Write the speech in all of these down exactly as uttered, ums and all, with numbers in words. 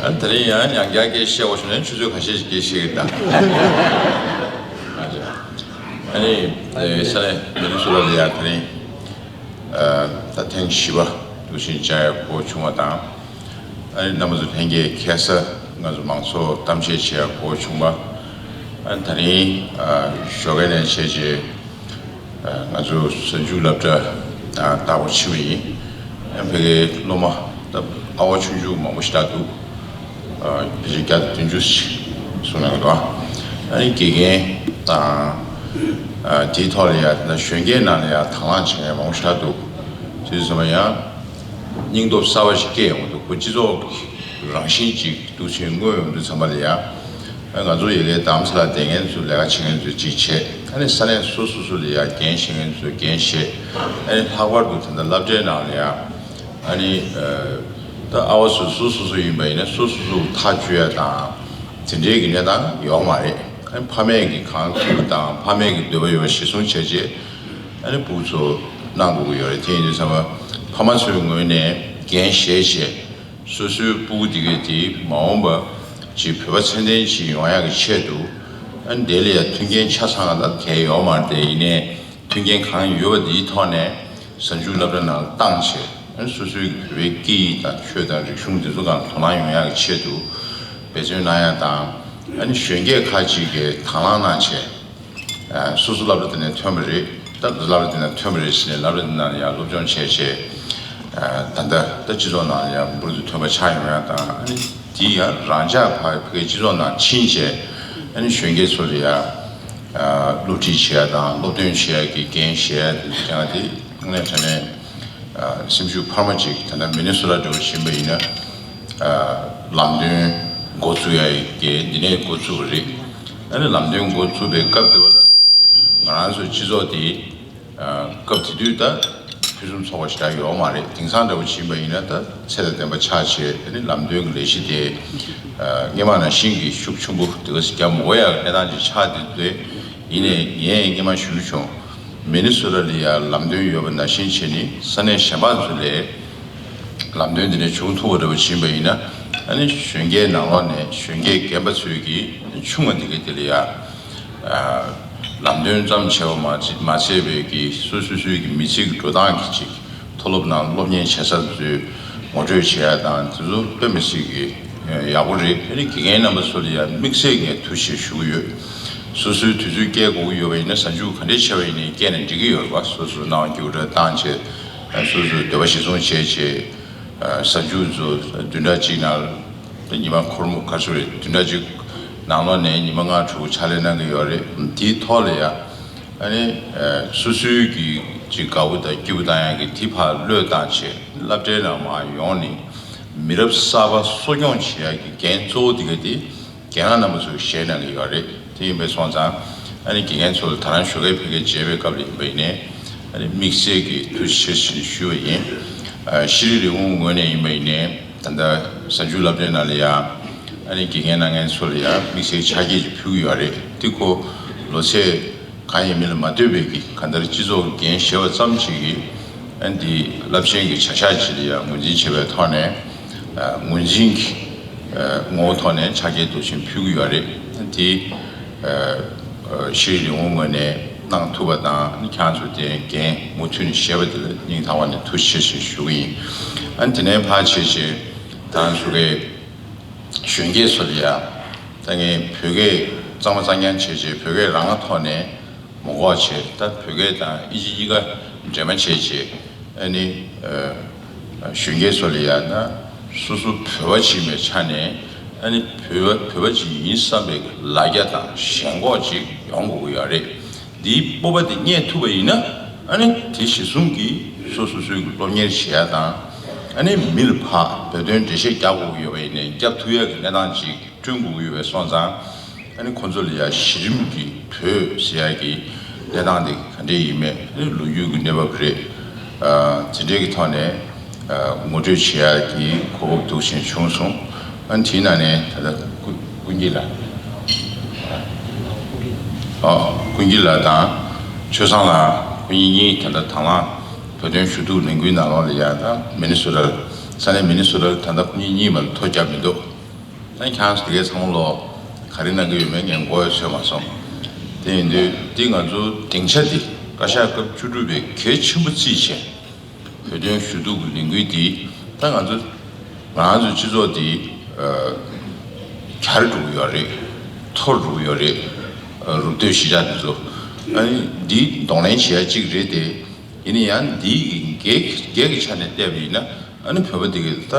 ཨ་ནི་དེ་རིང་ཡང་ཡང་བསྐྱར་སྐད་བཤད་དགོས་བྱུང་ན་ཆུ་ཚོད་ཁ་ཤས་ཤིག་སྐད་བཤད་ཀྱི་ད། ཨ་ནི་ས་གནས་མི་ནི་སོ་ཊ་ལ་ཡང་དེ་རིང་ད་ཐེངས་བཞི་པ་དུ་ཞིང་བཅར་ཡག་གོ་བྱུང་བ་དང་། ཨ་ནི་རྣམ་པ་ཚོ་ལྷན་རྒྱས་ཁ་སང་ང་ཚོ་མང་ཚོགས་གཏམ་བཤད་བྱེད་ཡག་གོ་བྱུང་བ། ཨ་ནི་ད་རིང་ཞོགས་ཀས་ནས་བྱས་རྗེས། ང་ཚོ་གཟའ་མཇུག་སློབ་གྲྭ་བདག་པོ་ཕྱིན་པ་ཡིན། ཕ་གིའི་སློབ་མ་ད་ཨ་བ་ཆུང་ཆུང་མང་པོ་ཞིག་ད་འདུག་ཕལ་ཆེར་བརྒྱ་དང་བདུན་ཅུ་ཞིག་གསུང་གནང་འདུག་ཨ་ནི་དགེ་རྒན་དང་དེའི་ཐོག་ལ་ཡ་ད་གཞོན་སྐྱེས་ནང་ལ་ཡ་དང་བླངས་བྱེད་མཁན་མང་པོ་ཞིག་ད་འདུག་དེ་ཚོ་ཚང་མ་ཡང་སྙིང་སྟོབས་གསར་པ་ཞིག་སྐྱེས་ཡོང་གི་འདུག་ཁོ་སྤྱི་ཚོགས་ཀྱི་རང་བཞིན་ཅིག་འདུག་ཕྱིན་མངོན་ཡོང་དུས་ཚང་མ་ལ་ཡ། ང་ཚོ་ཡ་གིའི་རྡ་རམ་ས་ལ་བསྡད་མཁན་ཚོ་ལས་ཀ་བྱེད་མཁན་ཚོས་གཅིག་བྱས། ཨ་ནི་ས་གནས་སོ་སོ་སོ་ལ་ཡ་འགན་བཞེས་མཁན་ཚོས་འགན་བཞེས། ཨ་ནི་ལྷག་པར་དུ་ད་ལྟ་སློབ་གྲྭའི་ནང་ལ་ཡ། ཨ་ནི་ད་ཨ་བ་སོ་སོ་སོ་སོ་ཡིན་པ་ཡིན་ན་སོ་སོ་སོ་ཐག་གཅོད་ཡ་དང་དེ་འདྲའི་གི་གནས་སྟངས་ཡོད་མ་རེད། ཨ་ནི་ཕ་མས་གི་གང་ཐུབ་དང་ཕ་མས་གི་འདོད་པ་ཡོད་པ་གཞིར་བཟུང་བྱས་རྗེས་ཨ་ནི་ཕྲུ་གུ་ཚོ་གནང་དགོས་ཀྱི་ཡོད་རེད། དེ་ཡིན་དུས་ཚང་མ་ཕ་མ་ཚོའི་ངོས་ནས་འགན་བཞེས་བྱས། སོ་སོའི་ཕྲུ་གུ་དེ་གས་དེ་མ་འོངས་པ་ཅིག་བོད་པ་ཚད་ལྡན་ཅིག་ཡོང་ཡག་གི་ཆེད་དུ། ཨ་ནི་དེ་ལ་ཡ་མཐུན་རྐྱེན་ཆ་ཚང་ལ་གལ་ཡོད་མ་རེད་དེ། ཡིན་ནའི་མཐུན་རྐྱེན་གང་ཡོད་པ་དེའི་ཐོག་ནས་གཟའ་མཇུག་སློབ་གྲྭ་ནང་བཏང་བྱས། ཨ་ནི་སོ་སོའི་བོད་པའི་སྐད་ཡིག་དང་ཆོས་དང་རིག་གཞུང་དེ་ཚོ་སྒང་དོ་སྣང་ཡོང་ཡག་གི་ཆེད་དུ་འབད་བརྩོན་གནང་ཡག་དང་། ཨ་ནི་གཞོན་སྐྱེས་ཁག་ཅིག་གིས་དང་བླངས་གནང་བྱས། སོ་སོ་སློབ་གྲྭ་དེ་ནས་ཐོན་པ་རེད། ད་སློབ་གྲྭ་དེ་ནས་ཐོན་པ་རེད་ཟེར་ནས་སློབ་གྲྭ་དེ་ནང་ཡང་སློབ་སྦྱོང་བྱས་བྱས། ད་ལྟ་ད་སྤྱི་ཚོགས་ནང་ཡང་འབུར་དུ་ཐོན་པ་ཆགས་ཡོང་ཡ་དང་། ཨ་ནི་དེ་ཡང་རང་འཇགས་ཕར་ཕ་གིའི་སྤྱི་ཚོགས་ནང་ཕྱིན་བྱས། ཨ་ནི་གཞོན་སྐྱེས་ཚོ་ལ་ཡང་སློབ་ཁྲིད་བྱེད་ཡ་དང་སློབ་སྟོན་བྱེད་ཡ་གི་འགན་བཞེས་ཡ་དེ་ཀྱང་དེ་དངོས་གནས་དྲང་གནས་སེམས་ཤུགས་འཕར་མ་ཅིག་ད་ལྟ་མི་ནི་སོ་ཊ་འདྲ་བོ་ཕྱིན་པ་ཡིན་ན། ལམ་སྟོན་འགོ་བཙུགས་ཡ་ཡི་གེ་འདི་ནས་འགོ་བཙུགས་པ་རེད། ཨ་ནི་ལམ་སྟོན་འགོ་བཙུགས་པའི་སྐབས་དེ་བ་ལ་ང་རང་ཚོའི་སྤྱི་ཚོགས་དེ་སྐབས་དེ་དུས་ད་ཕུན་སུམ་ཚོགས་པ་ཞིག་ད་ཡོད་མ་རེད། དེང་སང་འདྲ་བོ་ཕྱིན་པ་ཡིན་ན་ད་ཚད་དང་ལྡན་པ་ཆགས་བྱས། ཨ་ནི་ལམ་སྟོན་གྱི་ལས་གཞི་དེ་སྔས་མ་ནང་བཞིན་གྱི་ཤུགས་ཆེན་པོ་དེ་ག་ཚོད་རྒྱག་མི་དགོས་ཡ་གི་གནས་སྟངས་ཅིག་ཆགས་བསྡད་དུས། ཡིན་ནའི་ངས་སྔས་མ་ཞུས་བྱུང་། མི་ནི་སོ་ཊ་ལ་ཡ་ལམ་སྟོན་ཡོད་པ་ནང་བཞིན་བྱས་ནས་ས་གནས་གཞན་པ་ཚོ་ལས་ལམ་སྟོན་འདི་འདྲ་བྱུང་ཐུབ་པ་འདྲ་བོ་ཕྱིན་པ་ཡིན་ན། ཨ་ནི་གཞོན་སྐྱེས་ནང་ལོགས་ནས་གཞོན་སྐྱེས་རྒན་པ་ཚོས་ཀྱི་ཆུང་བ་འདི་ག་དེ་ལ་ཡ་ལམ་སྟོན་ཙམ་བྱས་པ་མ་ཚད་མ་ཚད་པའི་གི་སོ་སོ་སོའི་གི་མི་ཚེ་གི་འགྲོ་སྟངས་ཀྱི་ཅིག་མཐོ་སློབ་ནང་སློབ་གཉེར་བྱེད་ས་ཚོའི་ངོ་སྤྲོད་བྱེད་ཡ་དང་དེ་ཚོ་དཔེ་མི་སྲིད་ཀྱི་ཡག་པོ་རེད། ཨ་ནི་དགེ་རྒན་རྣམ་པ་ཚོ་ལ་ཡ་དམིགས་བསལ་ངས་ཐུགས་རྗེ་ཆེ་ཞུ་གི་ཡོད། སོ་སོའི་དུས་ཚོད་སྐྱེལ་དགོས་ཀྱི་ཡོད་པ་ཡིན་ན་གཟའ་མཇུག་ག་འདྲས་བྱས་པ་ཡིན་ནའི་སྐྱེལ་ནས་འགྲིག་གི་ཡོད་རེད་པ། སོ་སོ་སྣང་བ་སྐྱིད་པོ་འདྲ་བཏང་བྱས། སོ་སོའི་འདོད་པ་གཞིར་བཟུང་བྱས་བྱས། གཟའ་མཇུག་ཚོ་བདུན་ཕྲག་གཅིག་ནང་ད་ཉི་མ་འཁོར་མོ་ག་ཚོད་རེད། བདུན་ཕྲག་གཅིག་ནང་ལོགས་ནས་ཉི་མ་ལྔ་དྲུག་ཕྱག་ལས་གནང་གི་ཡོད་རེད། དེའི་ཐོག་ལ་ཡ་ཨ་ནི་སོ་སོའི་གི་ཅིག་དགའ་པོ་དང་སྐྱིད་པོ་བཏང་ཡག་གི་དེ་ཕར་བློས་བཏང་བྱས། སློབ་གྲྭའི་ནང་མར་ཡོང་ནས་མི་རབས་གསར་པ་གསོ་སྐྱོང་བྱེད་ཡག་གི་འགན་གཙོ་བོ་དེ་ག་དེ་རྒན་ལགས་རྣམ་པ་ཚོས་བཞེས་གནང་གི་ཡོད་རེད། དེ་ཡིན་པས་སོང་ཙང་ཨ་ནི་དགེ་རྒན་ཚོ་ལ་ད་རང་ཞོགས་ཀས་ཕ་གིར་མཇལ་བའི་སྐབས་ལ་ཡིན་པ་ཡིན་ནའི་ཨ་ནི་དམིགས་བསལ་གྱི་ཐུགས་རྗེ་ཆེ་ཞུ་བ་ཡིན། ཤེས་རིག་ལས་ཁུངས་ངོས་ནས་ཡིན་པ་ཡིན་ནའི་ད་ལྟ་གཟའ་མཇུག་སློབ་གྲྭའི་ནང་ལ་ཡ་ཨ་ནི་དགེ་རྒན་གནང་མཁན་ཚོ་ལ་ཡ་དམིགས་བསལ་ཕྱག་འཁྱེར་ཅིག་ཕུལ་གྱི་ཡོད་རེད། དེ་ཁོ་ལོ་ཚད་གང་ཡིན་མིན་ལ་མ་ལྟོས་པའི་གི་གང་ལྟར་སྤྱི་ཚོགས་ཀྱི་འགན་བཞེས་པ་ཙམ་ཅིག་གིས་ཨ་ནི་དེ་རླབས་ཆེན་གྱི་བྱ་གཞག་ཅིག་ལ་ཡ་ངོས་འཛིན་བྱེད་པའི་ཐོག་ནས་ངོས་འཛིན་གྱི་ངོ་བོ་ཐོག་ནས་ཕྱག་འཁྱེར་འདུག་ཅིང་ཕུལ་གྱི་ཡོད་རེད། དེ་ཤེས་རིག་ལས་ཁུངས་ངོས་ནས་གནང་ཐུབ་པ་དང་ཨ་ནི་ཁྱེད་རང་ཚོ་དེ་འགན་མུ་མཐུད་ནས་བཞེས་པ་དེ་ལ་སྙིང་ཐག་པ་ནས་ཐུགས་རྗེ་ཆེ་ཞུ་གི་ཡིན། ཨ་ནི་དེ་ནས་ཕར་ཕྱིན་བྱས་ད་ང་ཚོ་གི་གཞོན་སྐྱེས་ཚོ་ལ་ཡ་ད་ངས་བོད་སྐད་གཙང་མ་གཙང་རྐྱང་བྱས་བྱས་བོད་སྐད་རང་དབང་ཐོག་ནས་མ་འགོག་བྱས། ད་བོད་སྐད་དང་ཨིན་ཇི་གཉིས་ཀ་འདྲེས་མ་བྱས་བྱས་ཨ་ནི་གཞོན་སྐྱེས་ཚོ་ལ་ཡ་ན་སོ་སོ་བོད་པ་ཅིག་ཡིན་པའི་ཆ་ནས་ཨ་ནི་བོད་པ་བོད་པ་ཅིག་ཡིན་བསམ་པའི་ལ་རྒྱ་དང་ཞེན་ཁོག་ཅིག་ཡོང་དགོས་ཀྱི་ཡོད་རེད། འདིའི་སྤོབས་པ་དེ་རྙེད་ཐུབ་པ་ཡིན་ན་ཨ་ནི་དེ་གཞིར་བཟུང་གིས་སོ་སོ་སོའི་སློབ་གཉེར་བྱེད་ཡ་དང་། ཨ་ནི་མི་ལ་ཕར་བོད་དོན་འགྲེལ་བཤད་རྒྱག་དགོས་ཀྱི་ཡོད་པ་ཡིན་ནའི་རྒྱག་ཐུབ་ཡ་གི་གནས་སྟངས་ཅིག་བསྐྲུན་དགོས་ཀྱི་ཡོད་པས་སོང་ཙང་། ཨ་ནི་ཁོང་ཚོ་ལ་ཡ་གཞི་རིམ་གྱི་བོད་ཟེར་ཡ་གི་གནས་སྟངས་དེ་ག་འདྲས་ཡིན་མིན། ཨ་ནི་ལོ་རྒྱུས་ཀྱི་གནས་བབ་རེད། དེ་འདྲས་ཀྱི་ཐོག་ནས་ངོ་སྤྲོད་བྱེད་ཡ་གི་གོ་སྐབས་འདུག་སེ་བྱུང་སོང་། ཨ་ནི་དེའི་ནང་ནས་ད་ལྟ་ཀུན་ཀུན་སྐྱིད་ལགས། ཨ་ཀུན་སྐྱིད་ལགས་དང་ཆོས་བཟང་ལགས། ཁོ་གཉིས་གཉིས་ད་ལྟ་དང་བླངས་བོད་དོན་ཞུ་གཏུག་ལས་འགུལ་ནང་ལོགས་ལ་ཡ་ད་མི་ནི་སོ་ཊ་ས་གནས་མི་ནི་སོ་ཊ་ད་ལྟ་ཁོ་གཉིས་གཉིས་མ་གཏོགས་ཐོ་བརྒྱབ་མི་འདུག་ཁྱེད་རང་ཚོ་དེ་གའི་ཚང་མ་ལོ་ག་རེ་གནང་གི་ཡོད་མེད་ངས་མགོ་ཡང་ཚོས་མ་སོང་། དེ་ཡིན་དུས་འདི་ང་ཚོ་སྡིངས་ཆ་འདི་བཀའ་ཤག་སྐབས་བཅུ་དྲུག་པས་གལ་ཆེན་པོ་བརྩིས་བྱས། བོད་དོན་ཞུ་གཏུག་གི་ལས་འགུལ་འདི་ད་ང་ཚོ་ང་ཚོའི་སྤྱི་ཚོགས་འདི་ཨ་གྱར་འགྲོ་གི་ཡོད་རེད། འཐོར་འགྲོ་གི་ཡོད་རེད། ཨ་རུབ་སྟོན་གཞིས་ཆགས་འདི་ཚོ་ཨ་ནི་འདི་གདོང་ལེན་བྱེད་ཡ་གཅིག་རེད་དེ། ཡིན་ན་ཡང་འདི་གི་སྒེར་སྒེར་གྱི་ཆ་ནས་བལྟས་པ་ཡིན་ན་ཨ་ནི་བོད་པ་འདི་གི་ད་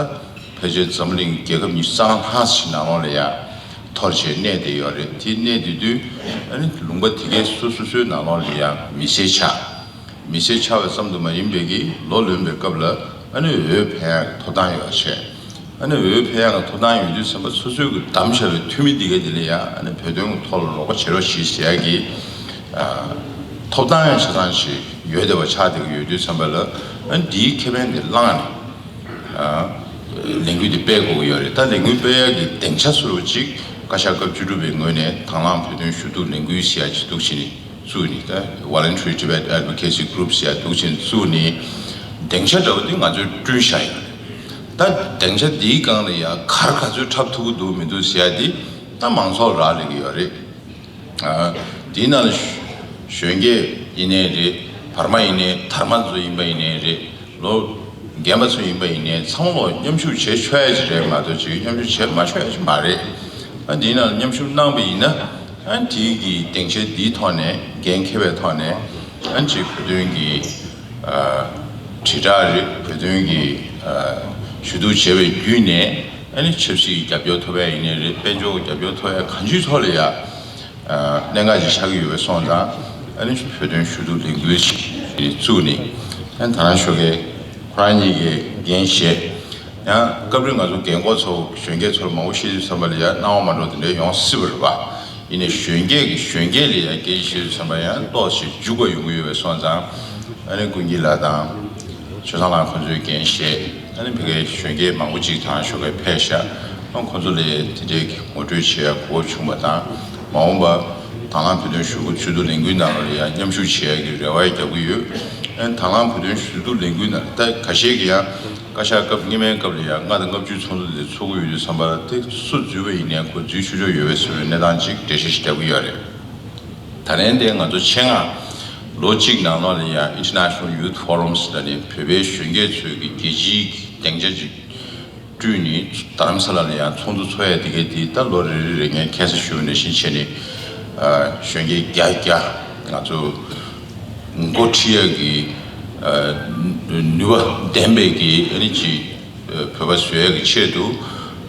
ཕལ་ཆེར་འཛམ་གླིང་རྒྱལ་ཁབ་ཉི་ཤུ་རྩ་ལྔ་ལྷག་ཞིག་ནང་ལོགས་ལ་ཡ་འཐོར་བྱས་གནས་བསྡད་ཡོད་རེད། དེ་གནས་བསྡད་དུས་ཨ་ནི་ལུང་པ་དེ་གའི་སོ་སོ་སོའི་ནང་ལོགས་ལ་ཡ་མི་སེར་ཆགས། མི་སེར་ཆགས་པ་ཙམ་དུ་མ་ཡིན་པའི་གི་ལོ་ལོན་པའི་སྐབས་ལ་ཨ་ནི་འོས་འཕེན་ཡག་གི་ཐོབ་ཐང་ཡོད་བྱས། ཨ་ནི་འོས་འཕེན་ཡག་གི་ཐོབ་ཐང་ཡོད་དུས་ཙམ་པ་སོ་སོའི་གི་བདམས་བཞག་པའི་འཐུས་མི་འདི་ག་འདི་ལ་ཡང་ཨ་ནི་བོད་དོན་གི་ཐོག་ལ་རོགས་པ་བྱེད་རོགས་བྱེད་ཟེར་ཡག་གི་ཨ་ཐོབ་ཐང་ཡང་ཆ་ཚང་ཞིག་ཡོད་བསྡད་པ་ཆགས་བསྡད་གི་ཡོད་དུས་ཙམ་པ་ལ་ཨ་ནི་འདིའི་ཁེ་ཕན་འདི་བླངས་ནས་ཨ་ལས་འགུལ་འདི་སྤེལ་དགོས་ཀྱི་ཡོད་རེད། ད་ལས་འགུལ་སྤེལ་ཡག་གི་སྡིངས་ཆ་བཟོ་འདྲ་ཅིག་བཀའ་ཤག་སྐབས་བཅུ་དྲུག་པའི་ངོས་ནས་དང་བླངས་བོད་དོན་ཞུ་གཏུག་ལས་འགུལ་ཟེར་ཡག་ཅིག་འདུག་བྱས་ནས། བཙུགས་ནས་ད་Voluntary Tibet Advocacy Group ཟེར་ཡ་འདུག་ཅིང་བཙུགས་ནས་སྡིངས་ཆ་འདྲ་བོ་འདི་ང་ཚོས་བསྐྲུན་བཞག་ཡོད་རེད། ད་སྡིངས་ཆ་འདིའི་སྒང་ལ་ཡ་གར་ག་ཚོད་འཁྲབ་ཐུབ་ཀྱི་འདུག་མི་འདུག་ཟེར་ཡ་འདི་ད་མང་ཚོགས་རག་ལས་ཀྱི་ཡོད་རེད། ཨ་འདིའི་ནང་ལ་གཞོན་སྐྱེས་ཡིན་ནའི་རེད། བར་མ་ཡིན་ནའི་དར་མ་ཚོ་ཡིན་པ་ཡིན་ནའི་རེད། ལོ་རྒན་པ་ཚོ་ཡིན་པ་ཡིན་ནའི་ཚང་མ་ལོ་མཉམ་ཞུགས་བྱེད་ཆོག་ཡ་ཅིག་རེད་མ་གཏོགས་ཅིག་མཉམ་ཞུགས་བྱེད་མ་ཆོག་ཡ་ཅིག་མ་རེད། ཨ་འདིའི་ནང་ལ་མཉམ་ཞུགས་གནང་པ་ཡིན་ན། ཨ་དེའི་གི་སྡིངས་ཆ་འདིའི་ཐོག་ནས་འགན་འཁྱེར་བའི་ཐོག་ནས་ཨ་ཅིག་བོད་དོན་གྱི་ཨ་དྲིལ་བསྒྲགས་རེད། བོད་དོན་གྱི་ཨ་ཞུ་གཏུག་བྱས་པའི་བརྒྱུད་ནས་ཨ་ནི་ཆབ་སྲིད་ཀྱི་རྒྱབ་སྐྱོར་ཐོབ་ཡ་ཡིན་ནའི་རེད། དཔལ་འབྱོར་གྱི་རྒྱབ་སྐྱོར་ཐོབ་ཡ་གང་ཅིའི་ཐོག་ལ་ཡ་ཨ་གནད་འགག་ཅིག་ཆགས་ཀྱི་ཡོད་པའི་སོང་ཙང་ཨ་ནི་བོད་དོན་ཞུ་གཏུག་ལས་འགུལ་ཞིག་བཙུགས་ནས་ཨ་ནི་ད་རང་ཞོགས་ཀས་ཁོ་རང་གཉིས་ཀྱིས་འགན་བཞེས། ཡང་སྐབས་རེ་ང་ཚོ་རྒན་འཁོགས་ཚོ་གཞོན་སྐྱེས་ཚོར་མང་པོ་བཤད་དུས་ཙམ་པ་ལ་ཡང་སྣང་བ་མ་འགྲོ་དེ་འདྲ་ཡོང་སྲིད་པ་རེད་པ། ཡིན་ནའི་གཞོན་སྐྱེས་ཀྱིས་གཞོན་སྐྱེས་ལ་ཡང་སྐད་ཆ་བཤད་དུས་ཙམ་པ་ཡང་ཏོག་ཙམ་འཇུག་པ་ཡོང་གི་ཡོད་པའི་སོང་ཙང་ཨ་ནི་ཀུན་སྐྱིད་ལགས་དང་ཆོས་བཟང་ལགས་ཁོང་ཚོས་འགན་བཞེས། ཨ་ནི་ཕ་གིའི་གཞོན་སྐྱེས་མང་པོ་ཅིག་དང་ཞོགས་ཀས་ཕེབས་ཤག་ཨ་ཁོང་ཚོ་ལ་དེ་འདྲའི་ངོ་སྤྲོད་བྱེད་ཡ་གོ་སྐབས་བྱུང་བ་དང་མ་འོངས་པ་དང་བླངས་བོད་དོན་ཞུ་གཏུག་ཞུ་གཏུག་ལས་འགུལ་ནང་ལ་ཡང་མཉམ་ཞུགས་བྱེད་ཡ་གི་རེ་བ་རྒྱག་གི་ཡོད། ཨ་ནི་དང་བླངས་བོད་དོན་ཞུ་གཏུག་ལས་འགུལ་ནང་ད་ཁ་ཤས་ཀྱིས་ཡང་བཀའ་ཤག་སྐབས་སྔོན་མའི་སྐབས་ལ་ཡང་ལྔ་དང་ལྔ་བཅུའི་ཚོགས་འདུ་དེ་ཚོགས་ཀྱི་ཡོད་དུས་ཙམ་པ་ལ་དེ་སུ་འཛུལ་བ་ཡིན་ནའི་ཁོ་འཛུལ་ཆོག་ཆོག་ཡོད་པའི་བཟོ་བའི་གནས་སྟངས་ཅིག་འགྲེལ་བཤད་ཞིག་རྒྱབ་ཀྱི་ཡོད་རེད། ད་ལན་དེ་ང་ཚོ་ཆེད་མངགས་ལོ་གཅིག་ནང་ལོགས་ལ་ཡང་International Youth Forums ལ་ནི་བོད་པའི་གཞོན་སྐྱེས་ཚོའི་གི་རྒྱལ་སྤྱིའི་གི་སྡིངས་ཆ་ཅིག་བསྐྲུན་ནས་རྡ་རམ་ས་ལ་ལ་ཡང་ཚོགས་འདུ་ཚོགས་ཡ་དེ་གའི་དེ་ད་ལོ་རེ་རེ་རེ་ངས་ཁ་སང་ཞུས་པ་ནང་བཞིན་བྱས་ནས་གཞོན་སྐྱེས་བརྒྱ་བརྒྱ་ང་ཚོ་འགོ་ཁྲིད་ཡ་གི་ནུས་པ་ལྡན་པའི་གི་ཨ་ནི་ཅིག་བོད་པ་བཟོ་ཡ་གི་ཆེད་དུ་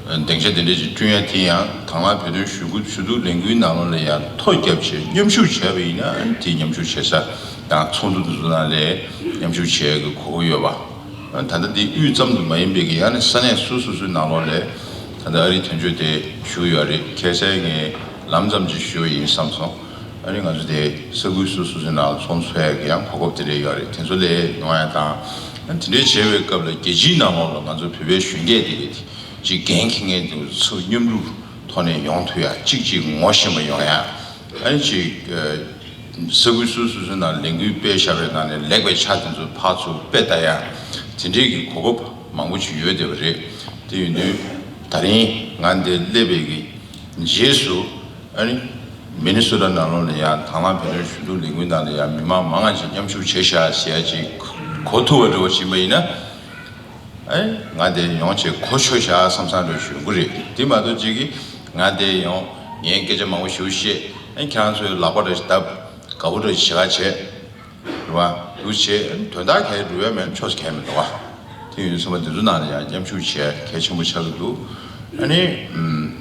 སྡིངས་ཆ་དེ་འདྲ་ཅིག་བསྐྲུན་ཡ་དེ་ཡང་དང་བླངས་བོད་དོན་ཞུ་གཏུག་ཞུ་གཏུག་ལས་འགུལ་ནང་ལོགས་ལ་ཡང་ཐོ་བརྒྱབ་བྱས་མཉམ་ཞུགས་བྱས་པ་ཡིན་ན་ཨ་ནི་དེ་མཉམ་ཞུགས་བྱེད་ས་དང་ཚོགས་འདུ་དེ་ཚོ་ནང་ལ་མཉམ་ཞུགས་བྱེད་ཡ་གི་གོ་སྐབས་ཡོད་པ། ད་ལྟ་འདི་དབུས་ཙམ་དུ་མ་ཡིན་པའི་གི་ཡང་ན་ས་གནས་སོ་སོ་སོའི་ནང་ལོགས་ལས་ད་ལྟ་ཨ་རིའི་དོན་གཅོད་དེ་ཞུ་གི་ཡོད་རེད། ཁ་སང་ངས་ལམ་ཙམ་ཅིག་ཞུ་བ་ཡིན་བསམ་སོང་། ཨ་ནི་ང་ཚོ་དེ་ས་ཁུལ་སོ་སོ་སོའི་ནང་ལ་ཚོགས་འཚོགས་ཡ་གི་ཡང་གོ་སྐབས་དེ་འདྲ་ཡོད་རེད། དེ་ཚོ་ལས་ཡོང་ཡ་དང་། ཨ་ནི་དེ་འདྲའི་བྱེད་པའི་སྐབས་ལ་རྒྱལ་སྤྱིའི་ནང་ལོགས་ལ་ང་ཚོ་བོད་པའི་གཞོན་སྐྱེས་དེ་གི་དེ་ཅིག་འགན་འཁྱེར་མཁན་དེ་ཚོ་མཉམ་རུབ་ཐོག་ནས་ཡོང་ཐུབ་ཡ་གཅིག་གཅིག་ངོ་ཤེས་པ་ཡོང་ཡ། ཨ་ནི་ཅིག་ས་ཁུལ་སོ་སོ་སོའི་ནང་ལས་འགུལ་སྤེལ་བཞག་པའི་ནང་ནས་ལེགས་པའི་ཆ་དེ་ཚོ་ཕར་ཚུར་སྤེལ་ལྟ་ཡ་དེ་འདྲའི་གི་གོ་སྐབས་མང་པོ་ཅིག་ཡོད་བསྡད་པ་རེད། དེ་ཡིན་དུས་ད་རིང་ང་འདིར་སླེབས་པའི་གི་རྗེས་སུ་ཨ་ནི་མི་ནི་སོ་ཊ་ནང་ལོགས་ལ་ཡང་དང་བླངས་བོད་དོན་ཞུ་གཏུག་ལས་འགུལ་ནང་ལ་ཡང་མི་མང་མང་ང་ཅིག་མཉམ་ཞུགས་བྱས་བཞག་ཟེར་ཡ་ཅིག་གོ་ཐུབ་པ་འདྲ་བོ་ཞིག་ཡིན་པ་ཡིན་ན། ཨེ། ང་དེ་ཡོང་བྱས་གོ་ཆོད་བཞག་བསམ་བསམ་འདྲ་ཞུ་གི་རེད། དེ་མ་གཏོགས་གཅིག་གིས་ང་དེ་ཡོང་ངས་སྐད་ཆ་མང་པོ་ཞིག་བཤད། ཨེ། ཁྱེད་རང་ཚོའི་ལག་པ་འདྲ་ཞིག་བརྡབ། དགའ་པོ་འདྲ་ཞིག་བྱེད་ག་བྱེད། རེད་བ། འདུག་བྱས། ཨེ། དོན་དག་ག་རེ་འགྲོ་ཡ་མེད། ཆོག་ས་ག་མེད་འདུག་བ། དེ་ཡིན་དུས་ཚང་མ་འདི་ཚོ་ནང་ལ་ཡང་མཉམ་ཞུགས་བྱས་གལ་ཆེན་པོ་ཆགས་ཀྱི་འདུག་ཨ་ནི། ཨུམ།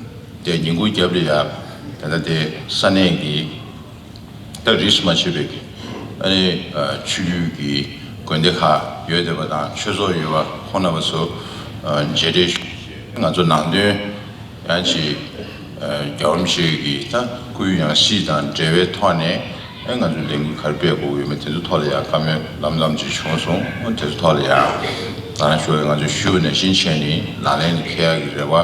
དེ་ཉིན་གུང་རྒྱབ་ལ་ཡ། ད་ལྟ་དེ་ས་གནས་ཀྱི། ད་རིས་སུ་མ་ཆད་པའི་གི་ཨ་ནི་ཨ་ཆོས་བརྒྱུད་ཀྱི་དགོན་སྡེ་ཁག་ཡོད་བསྡད་པ་དང་ཆོས་ཚོགས་ཡོད་པ་ཁོང་རྣམ་པ་ཚོ་ཨ་མཇལ་འཕྲད་ཞུ། ང་ཚོ་ནང་དོན་ཡང་ཅིག་ཨ་རྒྱལ་བ་རིན་པོ་ཆེ་གི་ད་སྐུའི་ཡང་སྲིད་དང་འབྲེལ་བའི་ཐོག་ནས་ཨ་ང་ཚོས་ལས་འགུལ་ག་རེ་སྤེལ་དགོས་ཀྱི་ཡོད་མེད་དེ་ཚོ་ཐོག་ལ་ཡང་བཀའ་མོལ་ལམ་ལམ་ཅིག་བྱུང་སོང་། དེ་ཚོ་ཐོག་ལ་ཡང་ད་ཞུ་བའི་ང་ཚོས་ཞུས་པ་ནང་བཞིན་བྱས་ནས་ལག་ལེན་དུ་འཁེལ་ཡག་གི་རེ་བ།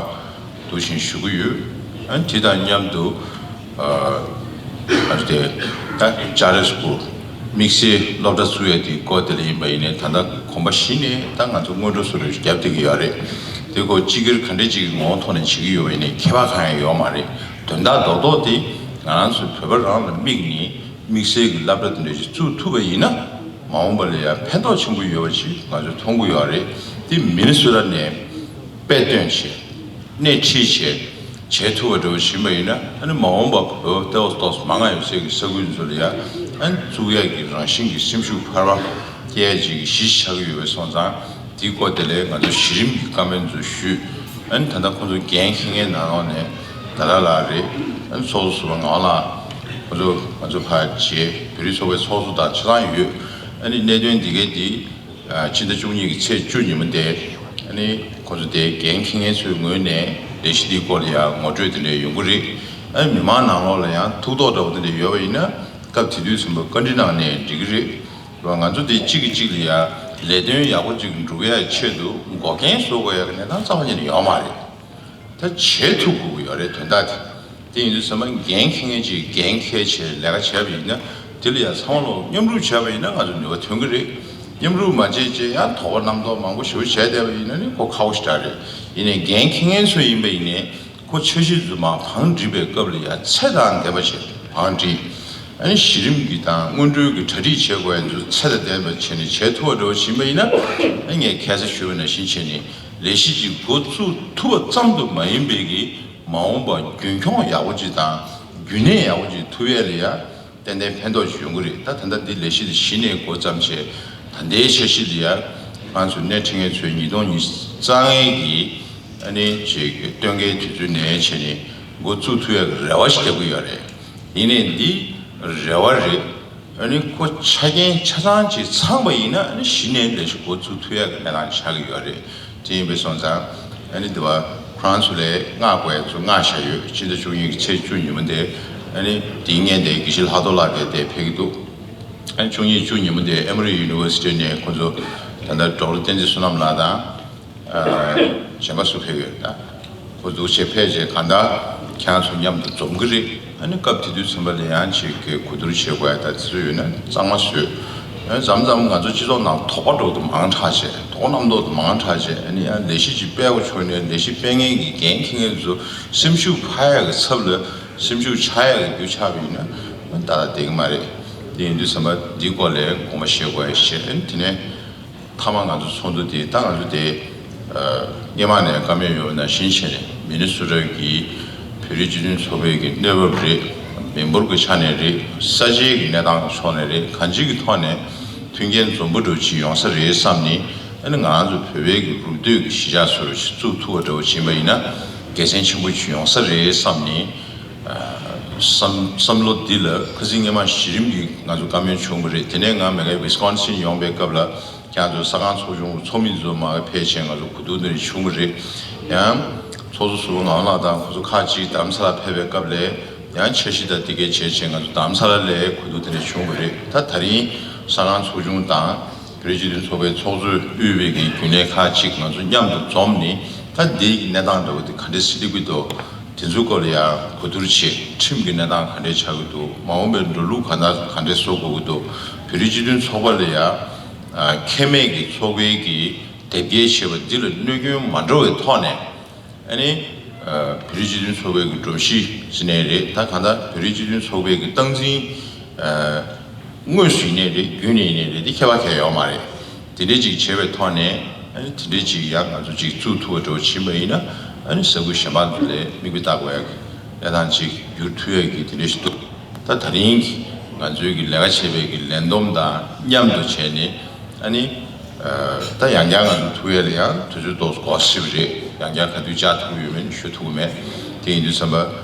འདུག་བཞིན་ཞུ་གི་ཡོད། ཨ་དེ་དང་མཉམ་དུ་ཨ་ཨ་དེ་ད་ཅཱར་ལི་སི་སྐུལ་དམིགས་བསལ་སློབ་གྲྭ་བཙུགས་ཡ་དེ་སྐོར་དེ་ལ་ཡིན་པ་ཡིན་ནའི་ད་ལྟ་གོམ་པ་གཞི་ནས་ད་ང་ཚོ་སྔོན་འགྲོ་བཟོ་འདྲ་རྒྱབ་བསྡད་ཀྱི་ཡོད་རེད། དེ་ཁོ་སྤྱི་སྒེར་ག་འདྲ་ཅིག་གི་ངོ་བོ་ཐོག་ནས་བྱེད་ཀྱི་ཡོད་པ་ཡིན་ནའི་ཁྱད་པར་གང་ཡང་ཡོད་མ་རེད། དོན་དག་རྡོག་རྡོག་དེ་ང་རང་ཚོ་བོད་པ་རང་ལ་དམིགས་ནས་དམིགས་བསལ་གྱི་སློབ་གྲྭ་དེ་འདྲ་ཞིག་བཙུགས་ཐུབ་པ་ཡིན་ན། མ་འོངས་པ་ལ་ཡང་ཕན་ཐོགས་ཆེན་པོ་ཡོད་པ་ཞིག་ང་ཚོས་མཐོང་གི་ཡོད་རེད། དེ་མི་ནི་སོ་ཊ་ནས་དཔེ་སྟོན་བྱས། སྣེ་ཁྲིད་བྱས། བྱེད་ཐུབ་པ་འདྲ་བོ་ཞིག་ཡིན་པ་ཡིན་ན། ཨ་ནི་མ་འོངས་པ་བོད་ལྟེ་བ་ཏོག་ཙམ་མང་ང་ཡོད་སའི་གི་ས་ཁུལ་ཚོ་ལ་ཡང་ཨ་ནི་བཙུགས་ཡག་གི་རང་བཞིན་གྱི་སེམས་ཤུགས་འཕར་བ་སྐྱེ་ཡག་ཅིག་གི་གཞི་ཆགས་ཀྱི་ཡོད་པའི་སོང་ཙང་། དེའི་སྐོར་དེ་ལས་ང་ཚོ་གཞི་རིམ་གྱི་བཀའ་མོལ་ཚོ་ཞུས། ཨ་ནི་ད་ལྟ་ཁོང་ཚོ་འགན་འཁྱེར་མཁན་ནང་ལོགས་ནས་ད་ལྟ་ལགས་རེད། ཨ་ནི་ཚོགས་གཙོ་ཟུར་པ་ངག་དབང་ལགས། ཁོང་ཚོ་ང་ཚོ་ཕར་རྗེས་བོད་རིགས་ཚོགས་པའི་ཚོགས་གཙོ་དང་ཆ་ཚང་ཡོད། ཨ་ནི་གནད་དོན་འདི་གའི་འདི། ཕྱི་ཟླ་བཅུ་གཉིས་ཀྱི་ཚེས་བཅུ་ཉིན་མོ་དེ། ཨ་ནི་ཁོང་ཚོ་དེ་འགན་འཁྱེར་མཁན་ཚོའི་ངོས་ནས་ལས་གཞི་འདིའི་སྐོར་ལ་ཡང་ངོ་སྤྲོད་དེ་འདྲ་ཡོང་གི་རེད། ཨ་ནི་མི་མང་ནང་ལོགས་ལ་ཡང་ཐུགས་དོགས་འདྲ་བོ་དེ་འདྲ་ཡོད་པ་ཡིན་ན། སྐབས་དེ་དུས་ཙམ་པ་བཀའ་འདྲི་གནང་ནས་འགྲིག་གི་རེད། ང་ཚོ་དེ་གཅིག་གིས་གཅིག་ལ་ཡང་ལས་དོན་ཡག་པོ་ཅིག་འགྲུབ་ཡག་ཆེད་དུ་འགོག་རྐྱེན་བཟོ་དགོས་ཡག་གི་གནས་སྟངས་རྩ་བ་ཉིད་ནས་ཡོད་མ་རེད། ད་བྱེད་ཐུབ་དགོས་ཀྱི་ཡོད་རེད། དོན་དག་དེ། དེ་ཡིན་དུས་ཚང་མ་འགན་འཁྱེར་མཁན་ཅིག་འགན་འཁྱེར་བྱས་ལས་ཀ་བྱས་པ་ཡིན་ན། དེ་ལ་ཡང་ཚང་མ་ལོག་མཉམ་རུབ་བྱས་པ་ཡིན་ན་ང་ཚོ་ནུས་པ་ཐོན་གྱི་རེད། མཉམ་རུབ་མ་བྱས་བྱས་ཡང་དོགས་པ་རྣམ་རྟོག་མང་པོ་ཞེ་པོ་བྱས་བསྡད་པ་ཡིན་ན་ནི་ཁོ་ཁག་པོ་ཞེ་དྲག་རེད། ཡིན་ནའི་འགན་འཁྱེར་མཁན་ཚོ་ཡིན་པ་ཡིན་ནའི་ཁོ་འཆར་གཞི་འཛུགས་མ་བང་སྒྲིག་པའི་སྐབས་ལ་ཡང་ཚད་དང་ལྡན་པ་བྱས་བང་སྒྲིག་ཨ་ནི་གཞི་རིམ་གྱི་དང་སྔོན་འགྲོའི་གི་གྲ་སྒྲིག་བྱེད་དགོས་ཡ་ཚོ་ཚད་དང་ལྡན་པ་བྱས་ནས་བྱེད་ཐུབ་པ་འདྲ་བོ་ཞིག་ཡིན་པ་ཡིན་ན། ཨ་ངས་ཁ་སང་ཞུས་པ་ནང་བཞིན་བྱས་ནས་ལས་གཞི་ཅིག་འགོ་བཙུགས་ཐུབ་པ་ཙམ་དུ་མ་ཡིན་པའི་གི་མ་འོངས་པ་རྒྱུན་འཁྱོངས་ཡག་པོ་ཅིག་དང་རྒྱུན་གནས་ཡག་པོ་ཅིག་ཐུབ་ཡས་ལ་ཡ་ཏན་ཏན་ཕན་ཐོགས་ཅིག་ཡོང་གི་རེད། ད་ད་ལྟ་འདི་ལས་གཞི་འདི་གཞི་ནས་འགོ་བརྩམས་བྱས། ད་ལྟའི་འཆར་གཞི་འདི་ཡ་ང་ཚོ་སྣེ་ཁྲིད་མཁན་ཚོས་ཉིས་སྟོང་ཉི་ཤུ་རྩ་ལྔའི་གི་ཨ་ནི་ཅིག་སྟོན་ཁའི་དུས་ཚོད་ནས་བྱས་ནས་འགོ་བཙུགས་ཐུབ་ཡས་ཀྱི་རེ་བ་ཞིག་བརྒྱབ་ཀྱི་ཡོད་རེད། ཡིན་ནའི་འདི་རེ་བ་རེད། ཨ་ནི་ཁོ་ཆ་རྐྱེན་ཆ་ཚང་ཅིག་ཚང་པ་ཡིན་ན་ཨ་ནི་གཞི་ནས་ལས་གཞི་འགོ་བཙུགས་ཐུབ་ཡག་གི་གནས་སྟངས་ཆགས་ཀྱི་ཡོད་རེད། དེ་ཡིན་པའི་སོང་ཙང་ཨ་ནི་འདི་བ་ཁོ་རང་ཚོ་ལས་མངགས་དགོས་ཡ་ཚོ་མངགས་བཞག་ཡོད། ཕྱི་ཟླ་བཅུ་གཉིས་ཀྱི་ཚེས་བཅུ་ཉིན་མོ་དེ་ཨ་ནི་དེའི་སྔོན་དེ་དགེ་བཤེས་ལྷག་རྡོར་ལགས་དེ་དེ་ཕེབས་ཀྱི་འདུག་ཨ་ནི་བཅུ་གཉིས་བཅུ་ཉིན་མོ་དེ་ཨེ་མོ་རི་ཡུ་ནི་ཝར་སི་ཊི་ནས་ཁོ་ཚོ་ད་ལྟ་ཌོག་ཊར་བསྟན་འཛིན་བསོད་ནམས་ལགས་དང་། གཞན་པ་སུ་ཕེབས་ཡོད་ད། ཁོ་འདུག་བྱས་ཕེབས་བྱས་གང་ལྟར་ཁྱེད་རང་ཚོ་མཉམ་དུ་འཛོམས་ཀྱི་རེད། ཨ་ནི་སྐབས་དེ་དུས་ཚན་པ་ལ་ཡང་ཅིག་གི་གོ་བསྡུར་བྱེད་དགོས་ཡ་ད་དེ་ཚོ་ཡོད་ན་གཙང་མ་བཟོས། ཨ་ནི་མཚམས་མཚམས་ང་ཚོ་སྤྱི་ཚོགས་ནང་དོགས་པ་འདྲ་བོ་དུ་མང་དྲགས་བྱས། དོགས་པ་རྣམ་རྟོག་དུ་མང་དྲགས་བྱས། ཨ་ནི་ཡང་ལས་གཞི་ཅིག་སྤེལ་དགོས་བྱུང་ནས་ལས་གཞི་སྤེལ་མཁན་གྱི་འགན་འཁྱེར་མཁན་ཚོ་སེམས་ཤུགས་འཕར་ཡ་གི་ཚབ་ལ་སེམས་ཤུགས་ཆག་ཡ་གི་རྒྱུ་ཆགས་པ་ཡིན་ན་ཨ་ནི་ད་ལྟ་བསྡད་ཀྱི་མ་རེད། དེ་ཡིན་དུས་ཚན་པ་འདིའི་སྐོར་ལ་དགོངས་པ་བཞེས་དགོས་ཡ་བྱས། ཨ་ནི་དེ་ནས། མཐའ་མ་ང་ཚོ་ཚོགས་འདུ་དེ་ད་ང་ཚོ་དེ་སྔོན་མ་ནས་བཀའ་མོལ་ཡོད་པ་ནང་བཞིན་བྱས་ནས་མི་ནི་སོ་ཊ་གི་བོད་རིགས་སྤྱི་མཐུན་ཚོགས་པའི་གི་གནས་བབ་རེད། མི་འབོར་གྱི་ཆ་ནས་རེད། ས་ཆའི་གི་གནས་སྟངས་ཀྱི་ཕྱོགས་ནས་རེད། གང་ཅིའི་གི་ཐོག་ནས་མཐུན་རྐྱེན་འཛོམས་པོ་འདྲ་བོ་ཅིག་ཡོང་ས་རེད་བསམ་ནས། ཨ་ནི་ང་རང་ཚོ་བོད་པའི་གི་གྲུབ་འདོད་ཀྱི་གཞིས་ཆགས་སུ་རུ་ཞིག་བཙུགས་ཐུབ་པ་འདྲ་བོ་ཅིག་ཡིན་པ་ཡིན་ན་དགེ་མཚན་ཆེན་པོ་ཅིག་ཡོང་ས་རེད་བསམ་ནས། བསམ་བསམ་བློ་འདི་ལ་ཁ་སང་སྔོན་མ་གཞི་རིམ་གྱི་ང་ཚོ་བཀའ་མོལ་བྱུང་བ་རེད། དེ་ནས་ང་མ་གི་ཝི་སི་ཀོན་སིན་ཡོང་པའི་སྐབས་ལ། ཁྱེད་ཚོ་ས་ཁང་ཚོགས་ཆུང་ཚོགས་མི་ཚོ་མར་ཕེབས་བྱས་ང་ཚོ་གོ་བསྡུར་འདི་འདྲ་བྱུང་བ་རེད། ཡང་ཚོགས་གཙོ་ཟུར་པ་ངག་དབང་ལགས་དང་ཁོ་ཚོ་ཁག་ཅིག་རྡ་རམ་ས་ལ་ཕེབས་པའི་སྐབས་ལ་ཡང་འཆར་གཞི་དང་དེ་གའི་བྱས་བྱས་ང་ཚོ་རྡ་རམ་ས་ལ་ལ་གོ་བསྡུར་འདི་འདྲ་བྱུང་བ་རེད། ད་ད་རིང་ས་ཁང་ཚོགས་ཆུང་དང་བོད་རིགས་སྤྱི་མཐུན་ཚོགས་པའི་ཚོགས་གཙོས་དབུས་པའི་གི་རྒྱུན་ལས་ཁག་ཅིག་ང་ཚོ་མཉམ་དུ་འཛོམས་ནས་ད་འདི་གི་གནས་སྟངས་འདྲ་བོ་དེ་ག་འདྲས་སེ་སླེབས་ཀྱི་འདུག་དེ་ཚོའི་སྐོར་ལ་ཡང་གོ་བསྡུར་བྱས། ཁྲིམས་ཀྱི་གནས་སྟངས་ག་འདྲས་ཆགས་ཀྱི་འདུག་མ་འོངས་པའི་འགྲོ་ལུགས་ག་འདྲ་ག་འདྲས་བཟོ་དགོས་ཀྱི་འདུག་བོད་རིགས་སྤྱི་མཐུན་ཚོགས་པ་ལ་ཡང་ཁེ་མེད་ཀྱི་ཚོགས་པའི་གི་དེབ་སྐྱེལ་བྱས་པ་འདི་ལ་གནོད་སྐྱོན་མ་འགྲོ་བའི་ཐོག་ནས། ཨ་ནི། བོད་རིགས་སྤྱི་མཐུན་ཚོགས་པའི་གི་སྒྲོམ་གཞི་ཟེར་ནའི་རེད། ད་གང་ལྟར་བོད་རིགས་སྤྱི་མཐུན་ཚོགས་པའི་གི་སྟངས་འཛིན། དངོས་སུ་ཡིན་ནའི་རེད། བརྒྱུད་ནས་ཡིན་ནའི་རེད། འདི་ཁྱད་པར་གང་ཡང་ཡོད་མ་རེད། དེ་འདྲས་ཅིག་བྱས་པའི་ཐོག་ནས་ཨ་ནི་དེ་འདྲས་ཅིག་ཡང་ང་ཚོ་ཅིག་བཙུགས་ཐུབ་པ་འདྲ་བོ་ཕྱིན་པ་ཡིན་ན། ཨ་ནི་ས་ཁུལ་གཞན་པ་ཚོ་ལ་མིག་དཔེ་ལྟ་དགོས་ཡ་གི་གནས་སྟངས་ཅིག་འགྱུར་ཐུབ་ཡ་གི་དེ་འདྲས་ཞིག་འདུག་ད་ད་རིང་གི་ང་ཚོའི་གི་ལས་ཀ་བྱེད་པའི་གི་ལས་བསྡོམས་དང་མཉམ་དུ་བྱས་ནས། ཨ་ནི། ད་ཡང་བསྐྱར་ང་ཚོ་ཐུག་ཡས་ལ་ཡང་དུས་ཚོད་ཏོག་ཙམ་འགོར་སྲིད་པ་རེད། ཡང་བསྐྱར་ག་དུས་བཅར་ཐུབ་ཀྱི་ཡོད་མེད་ཤོད་ཐུབ་ཀྱི་མེད། དེ་ཡིན་དུས་ཙམ་པ།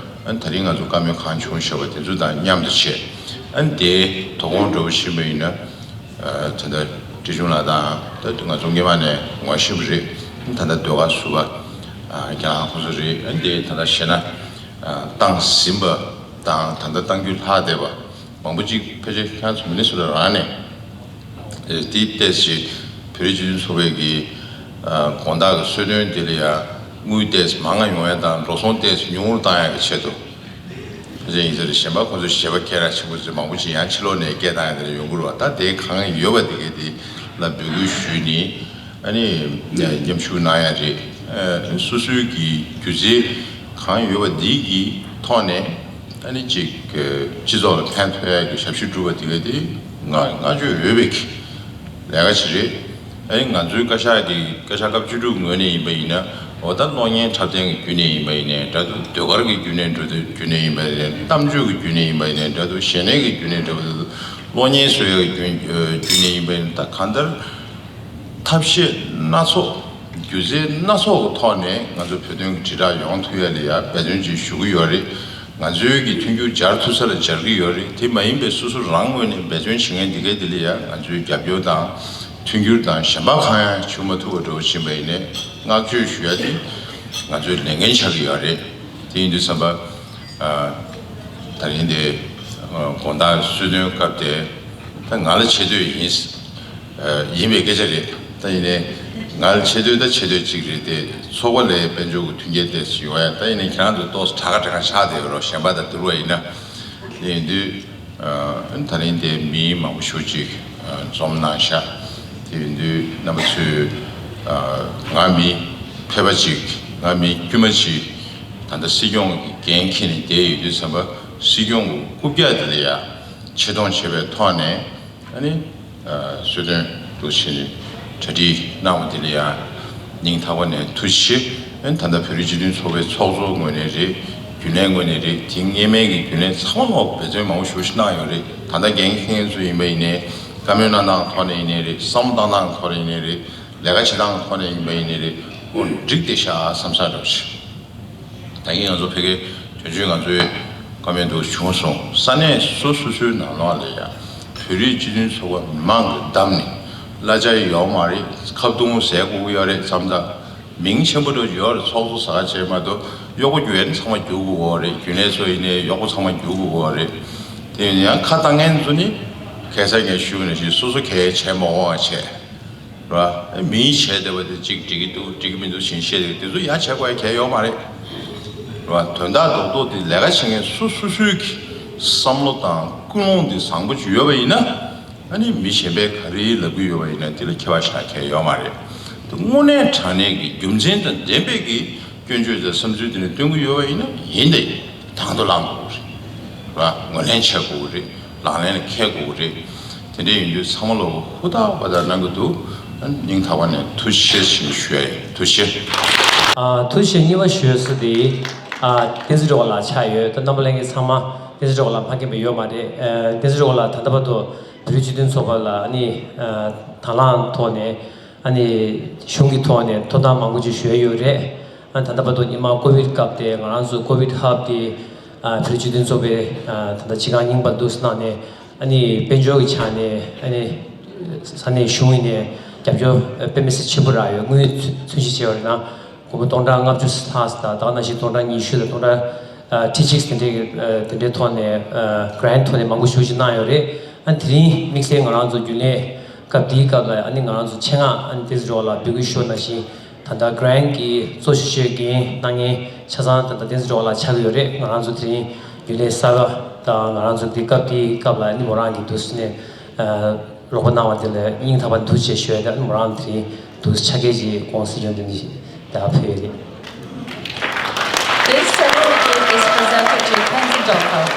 ཨ་ནི་ད་རིང་ང་ཚོ་བཀའ་མོལ་གང་བྱུང་བྱས་པ་དེ་ཚོ་དང་མཉམ་དུ་བྱས། ཨ་ནི་དེའི་དོ་དགོང་འདྲ་བོ་ཕྱིན་པ་ཡིན་ན། ད་ལྟ་བཀྲ་ཤིས་ལགས་དང་ད་ང་ཚོ་སྔོན་མ་ནས་ངོ་ཤེས་པ་རེད། ད་ལྟ་ཟློས་གར་ཟུར་པ་ཁྱེད་རང་ཁོང་ཚོ་རེད། ཨ་ནི་དེ་ད་ལྟ་བཤད་ན་བཏང་ཟིན་པ་དང་ད་ལྟ་གཏང་རྒྱུ་ལྷག་བསྡད་པ། མང་པོ་ཅིག་ཕལ་ཆེར་ཁྱེད་ཚོ་མི་ནི་སོ་ཊ་རང་ནས། དེའི་ཏོག་ཙམ་བོད་རིགས་སྤྱི་མཐུན་ཚོགས་པའི་གི་དགོང་དག་གི་གསོལ་སྟོན་དེ་ལ་ཡང་དངུལ་ཏོག་ཙམ་མང་ང་ཡོང་ཡ་དང་འགྲོ་སོང་ཏོག་ཙམ་ཉུང་རུ་བཏང་ཡ་གི་ཆེད་དུ། ཕལ་ཆེར་ཡིན་ས་རེད། གཞན་པ་ཁོང་ཚོ་ཞལ་པར་སྐད་གྲགས་ཆེན་པོ་ཚོས་མང་པོ་ཅིག་ཡང་ཕྱི་ལོགས་ནས་སྐད་བཏང་ཡ་དེ་འདྲ་ཡོང་གི་རེད་བ། ད་དེ་གང་ཡོད་པ་དེ་གའི་དེ་ལ་འབོད་སྐུལ་ཞུས་ནས་ཨ་ནི་མཉམ་ཞུགས་གནང་ཡ་རེད། ཨ་སོ་སོའི་གི་སྒྱུ་རྩལ་གང་ཡོད་པ་འདི་གི་ཐོག་ནས་ཨ་ནི་ཅིག་སྤྱི་ཚོགས་ལ་ཕན་ཐོགས་ཡ་གི་ཞབས་ཞུ་སྒྲུབ་པ་དེ་ག་དེ་ང་བསྔགས་བརྗོད་འོས་པའི་གི་ལས་ཀ་ཞིག་རེད། ཨ་ནི་ང་ཚོའི་བཀའ་ཤག་གི་བཀའ་ཤག་སྐབས་བཅུ་དྲུག་ངོས་ནས་ཡིན་པ་ཡིན་ན། འོ་ད་གློག་བརྙན་འཁྲབ་སྟོན་གྱི་བརྒྱུད་ནས་ཡིན་པ་ཡིན་ནའི་འདྲ་འདུག་ཟློས་གར་གྱི་བརྒྱུད་ནས་འགྲོ་དུས་བརྒྱུད་ནས་ཡིན་པ་ཡིན་ནའི་གཏམ་བརྗོད་ཀྱི་བརྒྱུད་ནས་ཡིན་པ་ཡིན་ནའི་འདྲ་འདུག་ཞལ་ནས་ཀྱི་བརྒྱུད་ནས་འདྲ་འདུག་གློག་བརྙན་བཟོ་ཡ་གི་བརྒྱུད་བརྒྱུད་ནས་ཡིན་པ་ཡིན་ན། ད་གང་ལྟར་ཐབས་ཤེས་སྣ་ཚོགས་སྒྱུ་རྩལ་སྣ་ཚོགས་ཀྱི་ཐོག་ནས་ང་ཚོ་བོད་དོན་གྱི་དྲིལ་བསྒྲགས་ཡོང་ཐུབ་ཡ་ལ་ཡ་འབད་བརྩོན་ཅིག་ཞུ་གི་ཡོད་རེད། ང་ཚོའི་གི་མཐུན་འགྱུར་སྦྱར་ཐུབ་ས་ལ་སྦྱར་གི་ཡོད་རེད། དེ་མ་ཡིན་པའི་སོ་སོ་རང་ངོས་ནས་འབད་བརྩོན་བྱེད་མཁན་འདི་གའི་འདི་ལ་ཡང་ང་ཚོའི་རྒྱབ་སྐྱོར་དང་མཐུན་འགྱུར་དང་གཞན་པ་གང་ཡང་བྱུང་མ་ཐུབ་པ་འདྲ་བོ་ཕྱིན་པ་ཡིན་ནའི་བསྔགས་བརྗོད་ཞུ་ཡ་དེ་ང་ཚོའི་ལས་འགན་ཆགས་ཀྱི་ཡོད་རེད། དེ་ཡིན་དུས་ཙམ་པ། ཨ། ད་རིང་དེ་ཨ་དགོང་དག་གསོལ་སྟོན་སྐབས་དེ་ད་ང་ལ་ཆེ་བསྟོད་ཡིན། ཨ། ཡིན་པའི་སྐད་ཆ་རེད། ད་ཡིན་ནའི་ང་ལ་ཆེ་བསྟོད་ད་ཆེ་བསྟོད་ཅིག་རེད་དེ། ཚོགས་པ་ལས་དཔལ་འབྱོར་གྱི་མཐུན་རྐྱེན་དེ་ཞིག་ཡོང་ཡ། ད་ཡིན་ནའི་ཁྱེད་རང་ཚོ་ཏོག་ཙམ་དྲག་ག་དྲག་ག་ཆགས་བསྡད་ཡོད་རོགས། གཞན་པ་དང་བསྡུར་བ་ཡིན་ན། དེ་ཡིན་དུས་ཨ་ད་རིང་དེ་མི་མང་པོ་ཞེ་པོ་ཅིག་ཨ་འཛོམས་གནང་ཤག་དེ་ཡིན་དུས་རྣམ་པ་ཚོས་ཨ་ང་མི་ཕལ་པ་ཅིག་ང་མི་དཀྱུས་མ་ཅིག་ད་ལྟ་སྲིད་སྐྱོང་གི་འགན་འཁྱེར་ནས་བསྡད་ཡོད་དུས་ཙམ་པ། སྲིད་སྐྱོང་གི་རྐུབ་བཀྱག་དེ་ལ་ཡ་ཆེ་མཐོང་བྱེད་པའི་ཐོག་ནས་ཨ་ནི་ཨ་གསོལ་སྟོན་འདུག་བྱས་ནས་གྲ་སྒྲིག་གནང་བ་དེ་ལ་ཡ་སྙིང་ཐག་པ་ནས་ཐུགས་རྗེ་ཆེ། ཨ་ནི་ད་ལྟ་བོད་རིགས་སྤྱི་མཐུན་ཚོགས་པའི་ཚོགས་གཙོ་ངོས་ནས་རེད། རྒྱུན་ལས་ངོས་ནས་རེད། དེ་སྔོན་མའི་གི་རྒྱུན་ལས་ཚང་མ་ལོག་འབད་བརྩོན་མང་པོ་ཞེ་པོ་ཞིག་གནང་ཡོད་རེད། ད་ལྟ་འགན་འཁྱེར་མཁན་ཚོ་ཡིན་པ་ཡིན་ནའི་བཀའ་མོལ་གནང་སྟངས་ཐོག་ནས་ཡིན་ནའི་རེད། བསམ་བློ་བཏང་སྟངས་ཐོག་ནས་ཡིན་ནའི་རེད། ལས་ཀ་བྱེད་སྟངས་ཐོག་ནས་ཡིན་པ་ཡིན་ནའི་རེད། འོ་འགྲིག་བསྡད་ཤག་བསམ་ས་འདྲ་པོ་ཞིག་ད་གིན་ང་ཚོ་ཕ་གིར་དོན་གཅོད་ང་ཚོའི་བཀའ་མོལ་འདུག་བྱུང་སོང་། ས་གནས་སོ་སོ་སོའི་ནང་ལོགས་ལ་ཡ་བོད་རིགས་སྤྱི་མཐུན་ཚོགས་པ་མི་མང་གིས་བདམས་ནས་གླ་ཆ་ཡོད་མ་རེད། ཁ་བརྡུང་ཟས་དགོས་ཀྱི་ཡོད་རེད་བསམ་ད། མིང་ཆེན་པོ་འདྲ་ཡོད་རེད། ཚོགས་གཙོ་ཟ་ཁ་བྱས་མ་གཏོགས་གཡོག་པོ་རྒྱུག་ཡ་ནི་ཚང་མ་རྒྱུག་དགོས་ཀྱི་ཡོད་རེད། རྒྱུན་ལས་ཚོ་ཡིན་ནའི་གཡོག་པོ་ཚང་མ་རྒྱུག་དགོས་ཀྱི་ཡོད་རེད། དེ་ཡིན་ཡང་ཁ་བཏང་མཁན་ཚོ་ནི་ག་ས་ངས་ཞུས་ནང་བཞིན་སོ་སོ་གལ་བྱས་མ་འོང་བ་བྱས། རེད་བ། མིའི་བྱས་བསྡད་པ་དེ་གཅིག་འགྲིག་གི་འདུག་འགྲིག་གི་མི་འདུག་ཞེས་བཤད་དེ་དེ་ཚོ་ཡ་བྱེད་དགོས་ཡ་གལ་ཡོད་མ་རེད། རེད་བ། དོན་དག་རྡོག་རྡོག་དེ་ལས་ཀ་བྱེད་མཁན་སོ་སོ་སོའི་གི་བསམ་བློ་དང་ཀུན་སློང་དེ་བཟང་པོ་ཅིག་ཡོད་པ་ཡིན་ན། ཨ་ནི་མི་གཞན་པས་ག་རེ་ལབ་ཀྱི་ཡོད་པ་ཡིན་ན་དེ་ལ་ཁྱད་པར་ཞེ་དྲག་གལ་ཡོད་མ་རེད། དེ་དངོས་གནས་དྲང་གནས་ཀྱི་རྒྱུ་མཚན་དང་ལྡན་པའི་གི་སྐྱོན་བརྗོད་དང་བསམ་ཚུལ་དེ་འདྲ་སྟོན་གྱི་ཡོད་པ་ཡིན་ན་ཡིན་ཏེ་དང་དུ་བླངས་དགོས་རེད། ར་ངོས་ལེན་བྱེད་དགོས་རེད། ལག་ལེན་ལ་འཁེལ་དགོས་རེད། དེ་འདྲ་ཡིན་དུས་ཚང་མ་ལོག་ཧུར་ཐག་པ་ཐག་གནང་གི་འདུག་སྙིང་ཐག་པ་ནས་ཐུགས་རྗེ་ཆེ་ཞུ་ཡ་ཡིན། ཐུགས་རྗེ་ཆེ། ཨ། ཐུགས་རྗེ་ཆེ། གཉིས་པ་ཞུ་ས་དེ། ཨ། བསྟན་འཛིན་སྒྲོལ་དཀར་ལགས་ཆགས་ཡོད། ད་རྣམ་པ་ལྷན་རྒྱས་ཚང་མ་བསྟན་འཛིན་སྒྲོལ་དཀར་ལགས་མ་མཁྱེན་པ་ཡོད་མ་རེད། ཨ། བསྟན་འཛིན་སྒྲོལ་དཀར་ལགས་ད་ལྟ་བར་དུ་བོད་རིགས་སྤྱི་མཐུན་ཚོགས་པ་ལ་ཨ་ནི། ཨ། དང་བླངས་ཐོག་ནས། ཨ་ནི་གཞུང་གི་ཐོག་ནས་ཐོབ་ཐང་མང་པོ་ཅིག་ཞུ་ཡ་ཡོད་རེད། ཨ། ད་ལྟ་བར་དུ་སྔོན་མ་ཀོ་བིད་སྐབས་དེ་ང་རང་ཚོ་ཀོ་བིད་ཧབ་དེ། ཨ། བོད་རིགས་སྤྱི་མཐུན་ཚོགས་པའི། ཨ། ད་ལྟ་སྤྱི་ཁང་རྙིང་པ་འདུག་སེ་གནང་ནས། ཨ་ནི་དཔལ་འབྱོར་གྱི་ཆ་ནས་ཨ་ནི་ས་གནས་གཞུང་ཡིན་ནས་རྒྱབ་སྐྱོར་དཔེ་མི་སྲིད་ཆེན་པོ་རག་ཡོད། དངུལ་ཚུན་ཆད་བྱས་པ་ཡིན་ན་སྒོར་མོ་སྟོང་ཕྲག་ལྔ་བཅུ་ལྷག་ཙམ་དང་། ད་ག་ནང་བཞིན་སྟོང་ཕྲག་ཉི་ཤུ་དང་སྟོང་ཕྲག་ཁྲི་གཅིག་དེ་འདྲའི་དེ་འདྲའི་ཐོག་ནས། ཨ། གྷི་རན་ཐོག་ནས་མང་པོ་ཞེ་པོ་ཅིག་གནང་ཡོད་རེད། ཨ། དེ་རིང་དམིགས་བསལ་ང་རང་ཚོ་རྒྱུན་ལས་སྐབས་དེའི་སྐབས་ལ་ཨ་ནི་ང་རང་ཚོ་ཆེད་མངགས་ཨ་ནི་བསྟན་འཛིན་སྒྲོལ་དཀར་ལགས་འབོད་སྐུལ་ཞུས་པ་ནང་བཞིན། ད་ལྟ་གྷི་རན་གྱི་གཙོ་ཆེ་ཤོས་འགན་གནང་མཁན་ཆ་ཚང་ད་ལྟ་བསྟན་འཛིན་སྒྲོལ་དཀར་ལགས་ཆགས་ཀྱི་ཡོད་རེད། ང་རང་ཚོ་དེ་རིང་རྒྱུན་ལས་གསར་པ་དང་ང་རང་ཚོ་དེ་སྐབས་དེའི་སྐབས་ལ་ཨ་ནི་མོ་རང་གིས་འདུག་སེ་ནས། ཨ། རོགས་པ་གནང་བ་དེ་ལ་སྙིང་ཐག་པ་ཐུགས་རྗེ་ཆེ་ཞུ་ཡ་དང་། མོ་རང་དེ་རིང་འདུག་སེ་ཕྱག་འཁྱེར་གྱིས་དགོངས་སེལ་ཡོང་དོན་ཞིག་ད་ཕུལ་ཡོད་རེད། This certificate is presented to Tenzin Dolkar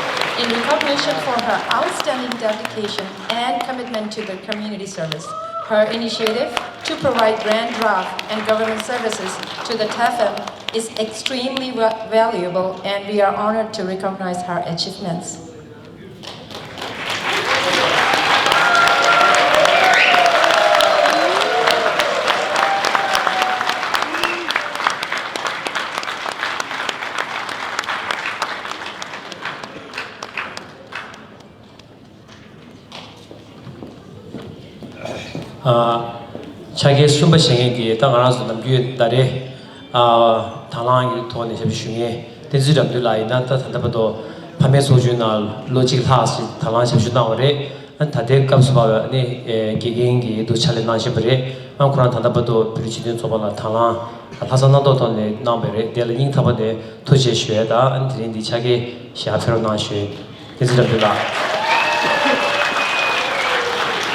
in recognition for her outstanding dedication and commitment to the community service. Her initiative to provide grant draft and government services to the TEFM is extremely va- valuable, and we are honored to recognize her achievements. ཨ། ཕྱག་འཁྱེར་གསུམ་པ་བཞེས་མཁན་གྱི་ད་ང་རང་ཚོ་ནམ་རྒྱུན་ཟླ་རེ། ཨ། དང་བླངས་ཀྱི་ཐོག་ནས་ཞབས་ཞུ་ཞུ་མཁན་བསྟན་འཛིན་རབ་འདུན་ལགས་ཡིན་ན། ད་ད་ལྟ་བར་དུ་ཕ་མའི་ཚོགས་ཆུང་ནང་ལོ་གཅིག་ལྷག་ཙམ་དང་བླངས་ཞབས་ཞུ་གནང་བ་རེད། ཨ། ད་ལྟའི་སྐབས་སུ་བབས་པའི་ཨ་ནི་དགེ་རྒན་གྱི་འདུ་ཕྱག་ལས་གནང་བཞིན་པ་རེད། ཨ། ཁོ་རང་ད་ལྟ་བར་དུ་བོད་རིགས་སྤྱི་མཐུན་ཚོགས་པ་ལ་དང་བླངས་ལྷག་བསམ་རྣམ་རྟོག་ཐོག་ནས་གནང་བ་རེད། དེ་ལ་སྙིང་ཐག་པ་ནས་ཐུགས་རྗེ་ཆེ་ཞུ་ཡ་དང་། ཨ་ནི་དེ་རིང་འདི་ཕྱག་འཁྱེར་ཞལ་ཕེབས་རོགས་གནང་ཞུ། བསྟན་འཛིན་རབ་འདུན་ལགས།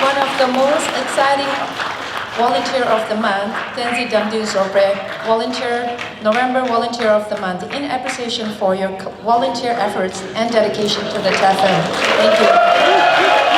One of the most exciting Volunteer of the Month, Tenzin Damdui Zobre, Volunteer, November Volunteer of the Month, in appreciation for your co- volunteer efforts and dedication to the Tafam. Thank you.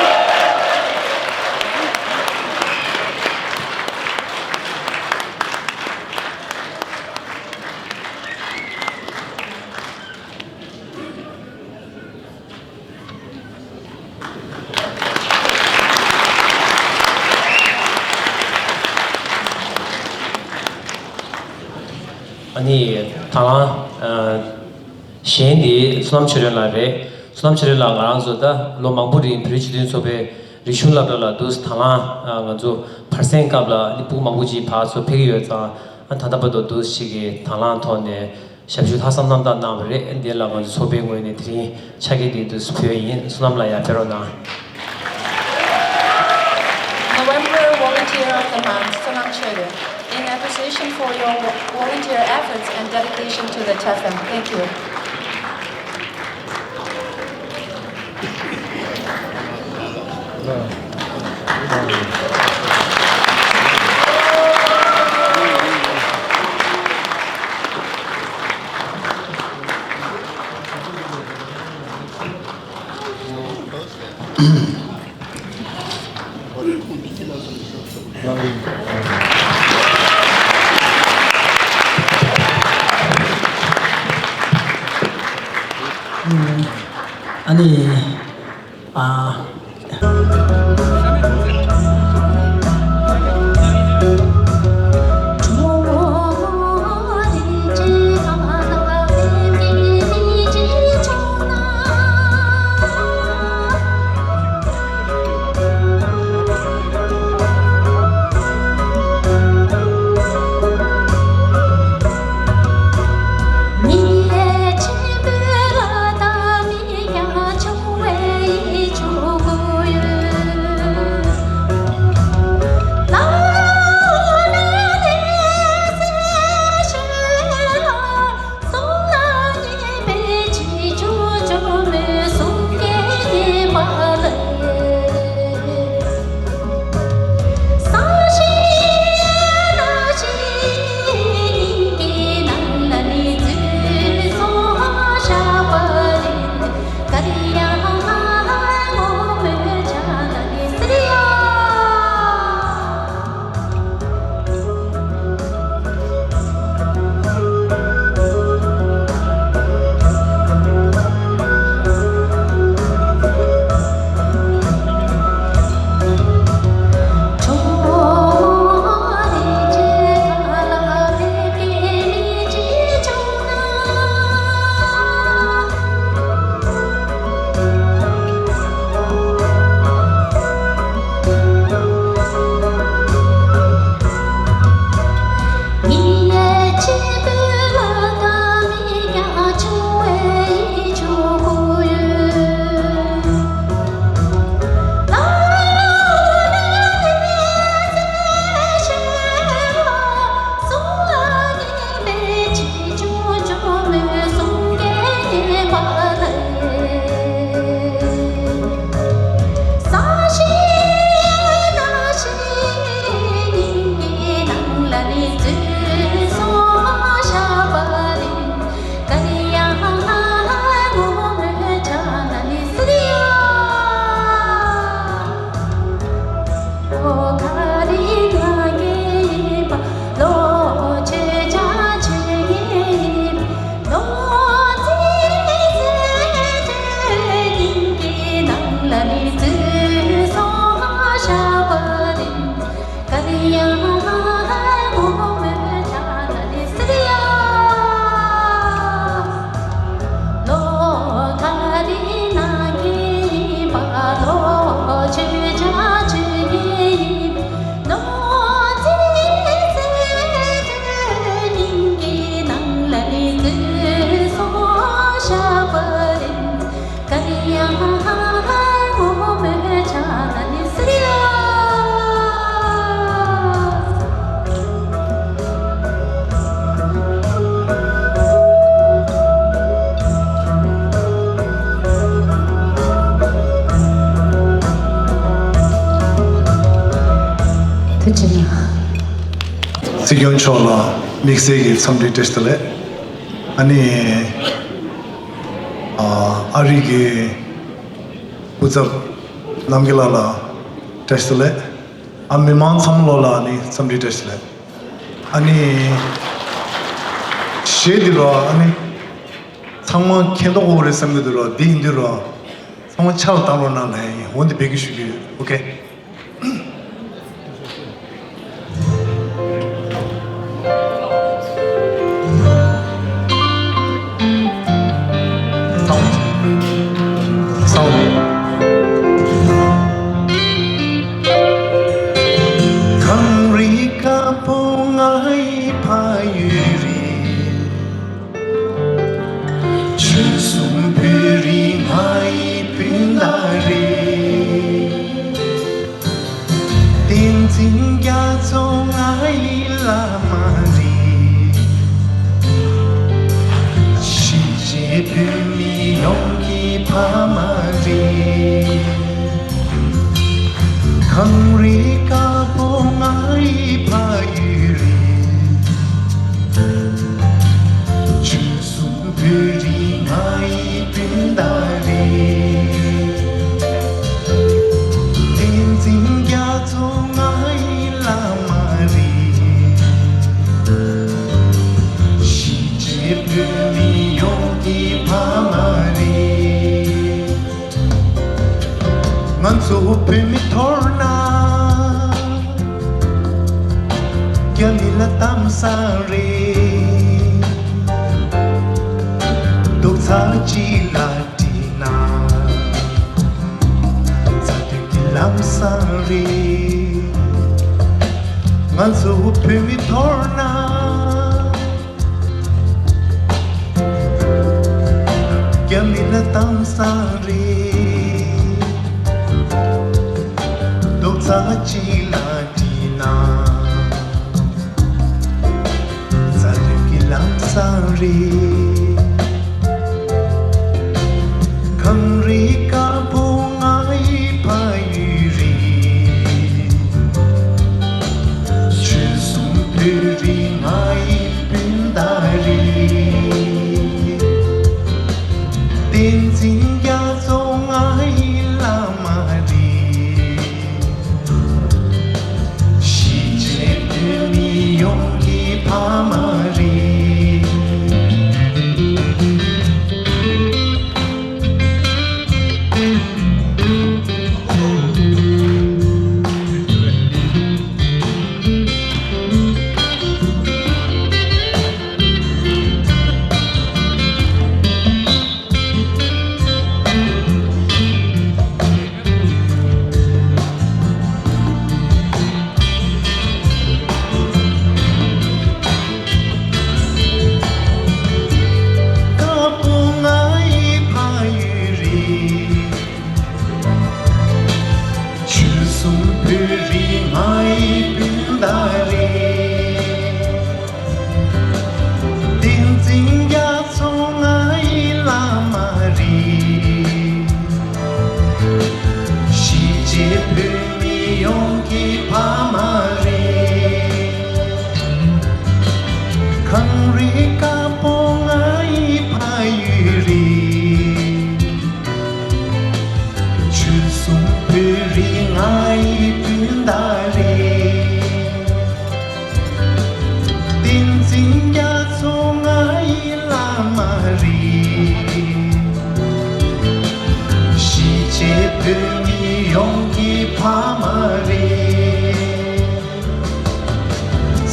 ཨ་ནི་དང་བླངས་ཨ་གཞན་དེ་བསོད་ནམས་ཆོས་སྒྲོན་ལགས་རེད། བསོད་ནམས་ཆོས་སྒྲོན་ལགས་ང་རང་ཚོ་ད་ལོ་མང་པོ་རིང་བོད་རིགས་སྤྱི་མཐུན་ཚོགས་པའི་རིག་གཞུང་སློབ་གྲྭ་ལ་འདུག་དང་བླངས་ཨ་ང་ཚོ་བར་གསེང་སྐབས་ལ་ཀླད་ཕུག་མང་པོ་ཅིག་ཕར་ཚུར་ཕེབས་ཀྱི་ཡོད་ཙང་ཨ་ད་ལྟ་བར་དུ་འདུག་ཅིག་གི་དང་བླངས་ཐོག་ནས། ཞབས་ཞུ་ལྷག་བསམ་རྣམ་དག་གནང་བ་རེད། འདི་ལ་ང་ཚོ་ཚོགས་པའི་ངོས་ནས་དེ་རིང་ཕྱག་འཁྱེར་འདི་དུ་ཕུལ་ཡིན། བསོད་ནམས་ལགས་ཡར་ཕེབས་རོགས་གནང་། November Volunteer of the Month, Sonam Chere, in appreciation for your volunteer efforts and dedication to the Tafam. Thank you. ཨ་ནི། སྐྱོན་མཆོག་ལ་དམིགས་བསལ་གྱི་འཚམས་འདྲི་བཀྲ་ཤིས་བདེ་ལེགས། ཨ་ནི་ཨ་ཨ་རི་གི་སྐུ་ཚབ་རྣམ་རྒྱལ་ལགས་ལ་བཀྲ་ཤིས་བདེ་ལེགས། ཨ་མི་མང་ཚང་མ་ལོ་ལ་ཨ་ནི་འཚམས་འདྲི་བཀྲ་ཤིས་བདེ་ལེགས། ཨ་ནི་གཞས་འདི་ལོ་ཨ་ནི་ཚང་མ་མཁྱེན་མདོག་ཁ་པོ་རེད་བསམ་གྱི་འདུག་རོ། འདི་ཡིན་དུས་རོ་ཚང་མ་ཆ་ལ་བཏང་རོགས་གནང་ལ་ཡིན། འོ་འདི་བེད་སྐྱོན་ཞུ་གི་ཡོད། ཨོ་ཁེ། གངས་རི་དཀར་པོ་ང་ཡི་ཕ་ཡུལ་རེད། ཆོལ་གསུམ་བོད་རིགས་ང་ཡི་སྤུན་ཟླ་རེད། བསྟན་འཛིན་རྒྱ་མཚོ་ང་ཡི་བླ་མ་རེད། གཞིས་བྱེས་བོད་མི་ཡོངས་ཀྱི་ཕ་མ་རེད། གངས་རི་དཀར་པོ་ང་ཡི་ཕ་ཡུལ་རེད། ཆོལ་གསུམ་བོད་རིགས་ང་ཡི་སྤུན་ཟླ་རེད། བསྟན་འཛིན་རྒྱ་མཚོ་ང་ཡི་བླ་མ་རེད། གཞིས་བྱེས་བོད་མི་ཡོངས་ཀྱི་ཕ་མ་རེད། ང་ཚོ་བོད་མི་ཐོར་ན། རྒྱ་མི་ལ་གཏམ་བཟང་རེད། རྡོག་རྩ་གཅིག་ལ་སྒྲིལ་ན། རྩ་དོན་གྱི་ལམ་བཟང་རེད། ང་ཚོ་བོད་མི་ཐོར་ན། རྒྱ་མི་ལ་གཏམ་བཟང་རེད། རྡོག་རྩ་གཅིག་ལ་སྒྲིལ་ན། རྩ་དོན་གྱི་ལམ་བཟང་རེད། གངས་རི་དཀར་པོ་ང་ཡི་ཕ་ཡུལ་རེད། ཆོལ་གསུམ་བོད་རིགས་ང་ཡི་སྤུན་ཟླ་རེད། བསྟན་འཛིན་རྒྱ་མཚོ་ང་ཡི་བླ་མ་རེད། གཞིས་བྱེས་བོད་མི་ཡོངས་ཀྱི་ཕ་མ་རེད། དཀར་པོ་ང་ཡི་ཕ་ཡུལ་རེད། ཆོལ་གསུམ་བོད་རིགས་ང་ཡི་སྤུན་ཟླ་རེད། བསྟན་འཛིན་རྒྱ་མཚོ་ང་ཡི་བླ་མ་རེད། གཞིས་བྱེས་བོད་མི་ཡོངས་ཀྱི་ཕ་མ་རེད། གངས་རི་དཀར་པོ་ང་ཡི་ཕ་ཡུལ་རེད། ཆོལ་གསུམ་བོད་རིགས་ང་ཡི་སྤུན་ཟླ་རེད། བསྟན་འཛིན་རྒྱ་མཚོ་ང་ཡི་བླ་མ་རེད། གཞིས་བྱེས་བོད་མི་ཡོངས་ཀྱི་ཕ་མ་རེད།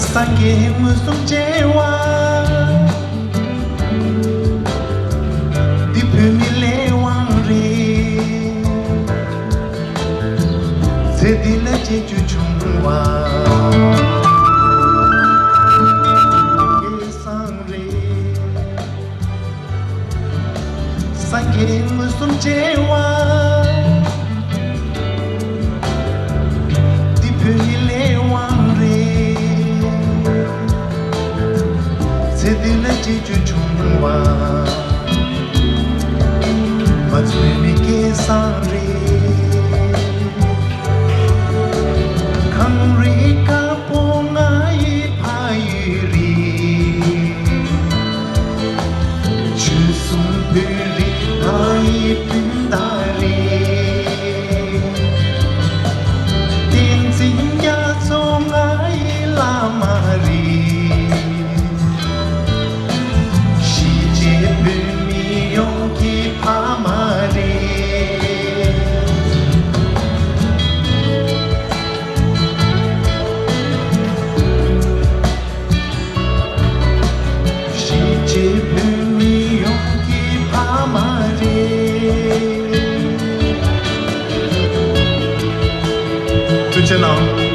སངས་རྒྱས་མངོན་སུམ་མཇལ་བ། འདི་བོད་མི་ལས་དབང་རེད། ཚེ་འདི་ལ་སྐྱེ་རྒྱུ་བྱུང་བ། སྐལ་བཟང་རེད། སངས་རྒྱས་མངོན་སུམ་མཇལ་བ། འདི་བོད་མི་ལས་དབང་རེད། ཚེ་འདི་ལ་སྐྱེ་རྒྱུ་བྱུང་བ། ང་ཚོ་བོད་མི་སྐལ་བཟང་རེད། གངས་རི་དཀར་པོ་ང་ཡི་ཕ་ བོད་རིགས་ང་ཡི་སྤུན་ཟླ་རེད། བསྟན་འཛིན་རྒྱ་མཚོ་ང་ཡི་བླ་མ་རེད། གཞིས་བྱེས་བོད་མི་ཡོངས་ཀྱི་ཕ་མ་རེད། གཞིས་བྱེས་བོད་མི་ཡོངས་ཀྱི་ཕ་མ་རེད། ཐུགས་རྗེ་གནང་།